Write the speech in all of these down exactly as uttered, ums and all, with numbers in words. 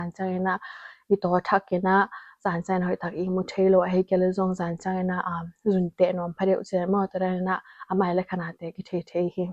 Zan ciangin ah i taw thak in ah zan ciangin hoih tak i mu thei lo, ahi kei leh zong zan ciangin ah um, zun teh nuam phadeuh ci leh maw, tua dan in ah amah i le khanate kithei thei hi.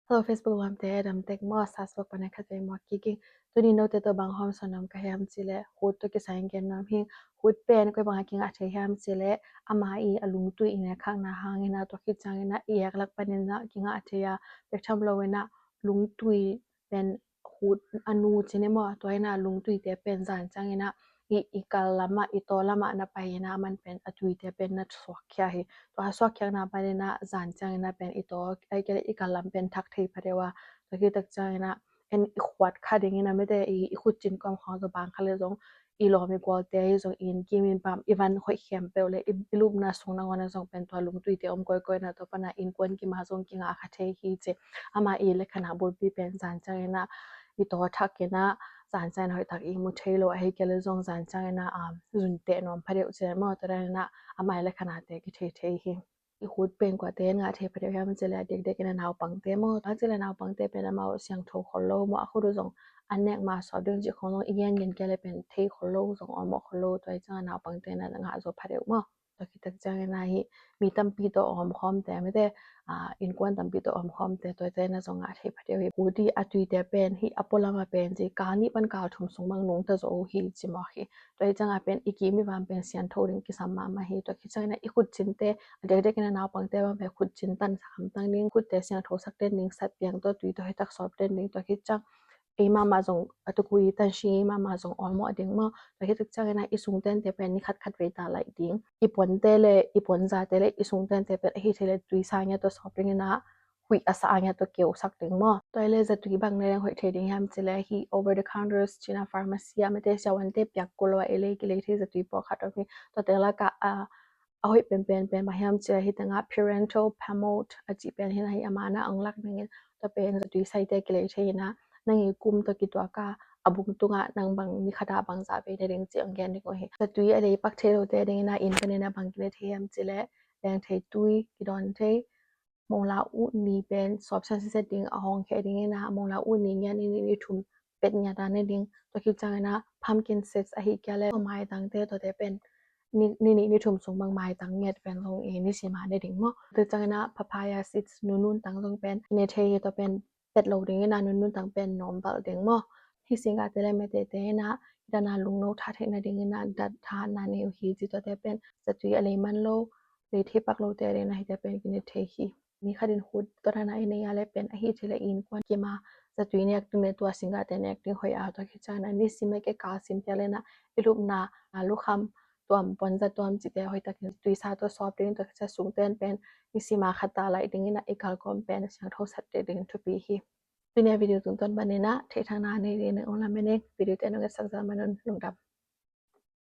Hello Facebook lamte, dam tek maw? Sas vlog pan a khat vei maw kik ing. Tuni note tawh bang hawm sawn nuam ka hiam ci leh, hut tawh kisai in gen nuam hi. Hut pen koi bang a kingah thei hiam ci leh, ama i a lungtui i nek khakna hangin ah, tua khit ciangin ah i ek lak panin ah kingah thei a, bek tham lo in ah lungtui pen hut a nu ci ni maw, tua in ah lungtuite pen zan ciangin ah i, i kal lamah, i taw lamah na pai in ah, aman pen a tuite pen na suakkhia hi. Tua a suakkhiakna panin ah zan ciangin ah pen i taw, ahi kei leh i kal lam pen thak thei phadeuh a, tua khit tak ciangin ah en i khuat kha dingin ah, mite i, i khut cin kawm khawng zaw bang kha leh zong i lawm i gualte hi zong in kim in pam i van hoih khempeuh leh i, i lupna sung nangawn ah zong pen tua lungtuite om kawikawi in ah, tua pan ah innkuan kim a zong kingah kha thei hi ci. Ama i le khanah bulpi pen zan ciangin ah i taw thak in ah zan ciangin hoih tak i mu thei lo, ahi kei leh zong zan ciangin ah um, zun teh nuam phadeuh ci leh maw, tua dan in ah amah i le khanate kithei thei hi. I hut pen kuate in ngah thei phadeuh hiam ci leh, a diakdiak in ah naupangte maw, a ci leh naupangte pen amau siangtho khol lo maw, a khut uh zong an nek ma sawp ding cih khawng zong i gen gen kei leh pen thei khol lo, zong awlmawh khol lo, tua hi ciangin ah naupangte in ah ngah zaw phadeuh maw. Tua khit tak ciangin ah hih mi tampi tawh a omkhawmte, mite ah innkuan tampi tawh a omkhawmte, tuate in ah zong ngah thei phadeuh hi. Hut i a tuite pen hih a pualam a pen ci kal nih pan kal thum sung bang nungta zaw uh hi ci mawk hi. Tua hi ciangin ah pen i kim i vam pen siangtho ding kisam mahmah hi. Tua khit ciangin ah i khut cinte, a diakdiak in ah naupangte bang pen khut cin tansak hamtang ding, khutte siangtho sak den ding, sat piang tawh tui tawh hoih tak sawp den ding, tua khit ciang ei mahmah zong a tuk uh i tansi, ei mahmah zong awlmawh ding maw. Tua khit tak ciangin ah i sungtente pen ni khat khat vei ta laih ding. I puante leh i puanzate leh i sungtente pen ahi thei leh tuisa ngiat tawh sawp dingin ah huih a sa a ngiat tawh keusak ding maw. Tua hi leh zatui bang ne leng hoih thei ding hiam ci leh, hih over the counters ci-in ah pharmacy ah mite siavuante piak kul lo a ei leh kilei thei zatui pawlkhat om hi. Tuate lakah a a hoih penpen pen bang hiam ci leh, hih tengah Parental Pamote a cih pen hi in ah, hih a man ah ong lak dingin, tua pen zatui saite kilei thei in ah, nang i kum tawh kituak a, a bung tungah nang bang ni khat ah bang zah vei ne ding cih ong gen ding uh hi. Zatui a lei pak thei lote dingin ah inn panin ah bang kine thei hiam ci leh, lengthei tui, kidawn thei, mawla uh ni pen sawp siansiaset ding, a hawng khia dingin ah mawla uh ni ngiat ni nih ni thum pet ngiat a ne ding. Tua khit ciangin ah pumpkin seeds ahi kei leh maitangte, tuate pen ni, ni nih ni thum sung bang maitang ngiat pen zong i nisim a ne ding maw. Tua ciangin ah papaya seeds, nunnun tang zong pen ne thei hi, tua pen pet lo dingin ah nunnun tang pen nawm valh ding maw. Hih singgahte leh metete in ah i dan a lungno tha theihna dingin ah dat tha na nei uh hi ci, tuate pen zatui a lei man lo, lei thei pak lote dingin ah hihte pen kine thei hi. Ni khat in hut tua dan a i nei a leh pen ahi thei leh innkuan kim a zatui nek ding leh tua singgahte nek ding hoih a, tua khit ciangin ah nisim a kei kal sim piak leh in ah i lupna, a lukham tuam, puanza tuam cihte hoih takin tuisa tawh sawp ding, tua khit ciang sungten pen nisim a khat ta laih dingin ah i kalkawm pen siangtho sat dingin thupi hi. Tuni a video tungtawn panin ah theihthakna nei dingin ong lamen ing. Video te nong etsak zel man un, lungdam.